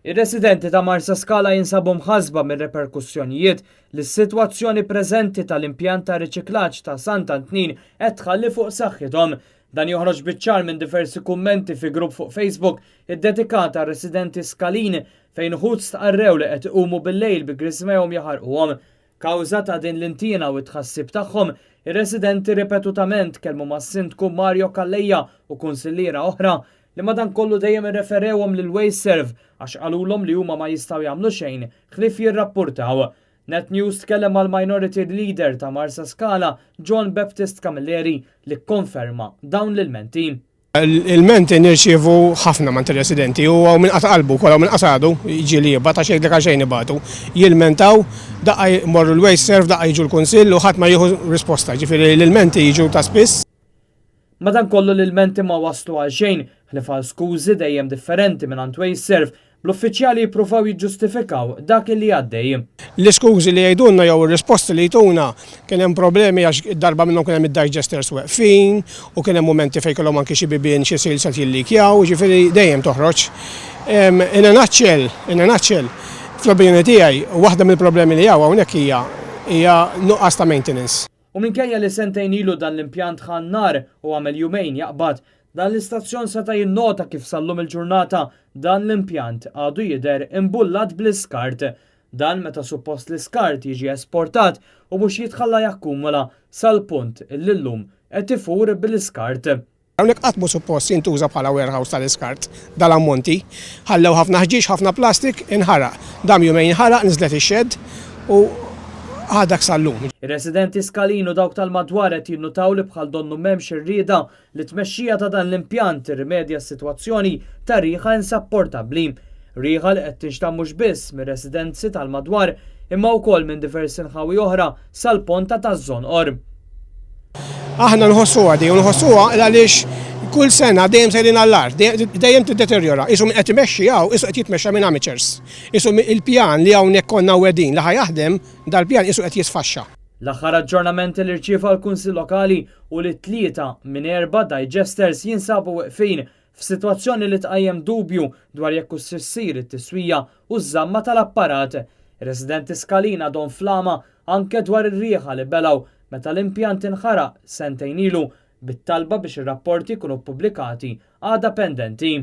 Ir-residenti ta' Marsaskala jinsabu mħassba mir-reperkussjonijiet li s-sitwazzjoni preżenti tal-impjant ta' riċiklaġġ ta' Sant'Antnin qed tħalli fuq saħħithom. Dan joħroġ biċ-ċar minn diversi kummenti fi grupp fuq Facebook iddedikat għar-residenti Skalin fejn uħud stqarrew li qed iqumu bil-lejl bi griżmejhom jaħarquhom. Kawża ta' din l-intiena u t-tħassib tagħhom, ir-residenti ripetutament kellmu mas-Sindku Mario Calleja u kunsilliera oħra li madankollu dejjem irreferewhom lil WasteServ għax qalulhom li huma ma jistgħu jagħmlu xejn ħlief jirrappurtaw. Net News tkellem mal-Minority Leader ta' Marsaskala, John Baptist Camilleri, li kkonferma dawn l-ilmenti. Ilmenti nirċievu ħafna mant ir-residenti u hawn min qata' qalbu wkoll hawn min qasadu ġieli jibgħat għax jgħidlek għal xejn ibatu. Jilmentaw, daqqa jmorru l-WasteServ, daqqa jiġu l-Kunsill u ħadd ma jieħu risposta. Ġifieri l-ilmenti jiġu ta' spiss. Madankollu l-ilmenti ma wasslu għal xejn, ħlief għal skużi dejjem differenti mingħand WasteServ, bl-uffiċjali jippruvaw jiġġustifikaw dak li għaddej. L-iskużi li jgħidulna jew ir-risposti li jtuna, kien hemm problemi għax darba minnhom kien hemm id-digesters weqfin u kien hemm mumenti fejn kellhom anki xi bibien xi seals qed jillikjaw, jiġifieri dejjem toħroġ. In a nutshell, in a nutshell, fl-opinjoni tiegħi, waħda mill-problemi li hawn hawnhekk hija hija nuqqas ta' maintenance. U minkejja li sentejn ilu dan l-impjant ħa n-nar u għamel jumejn jaqbad, dan l-istazzjon seta' jinnota kif sal-lum il-ġurnata dan l-impjant għadu jidher imbullat bl-iskart. Dan meta suppost l-iskart jiġi esportat u mhux jitħalla jakkumula sal-punt li llum qed ifur bl-iskart. Hawnhekk qatt mhu suppost jintuża bħala warehouse tal-iskart dal-ammonti. Ħallew ħafna ħġieġ, ħafna plastik, inħaraq. Dam jumejn jinħaraq, niżlet ix-xedd u għadak sal-lum. Ir-residenti Skalin u dawk tal-madwar qed jinnutaw li bħal donnu m'hemmx ir-rieda li t-tmexxija ta' dan l-impjant tirrimedja s-sitwazzjoni ta' riħa insapportabbli. Riħa li qed tinxtamm mhux biss mir-residenzi tal-madwar imma wkoll minn diversi nħawi oħra sal-Ponta taż-Żonqor. Aħna nħossuha di u nħossuha għaliex kull sena dejjem sejrin għall-agħar, dejjem tiddeterjora. Qisu min qed imexxi hawn, qisu qed jitmexxa minn amateurs. Qisu il-pjan li hawnhekk konna wedin li ħa jaħdem, dal-pjan qisu qed jisfaxxa. L-aħħar aġġornamenti li rċieva l-Kunsill Lokali hu li tlieta minn erba' digesters jinsabu weqfin f'sitwazzjoni li tqajjem dubju dwar jekk hux se ssir it-tiswija u ż-żamma tal-apparat. Ir-residenti Skalin għadhom fl-għama anke dwar ir-riħa li belgħu meta l-impjant inħaraq sentejn ilu, bit-talba biex ir-rapporti jkunu ppubblikati għadha pendenti.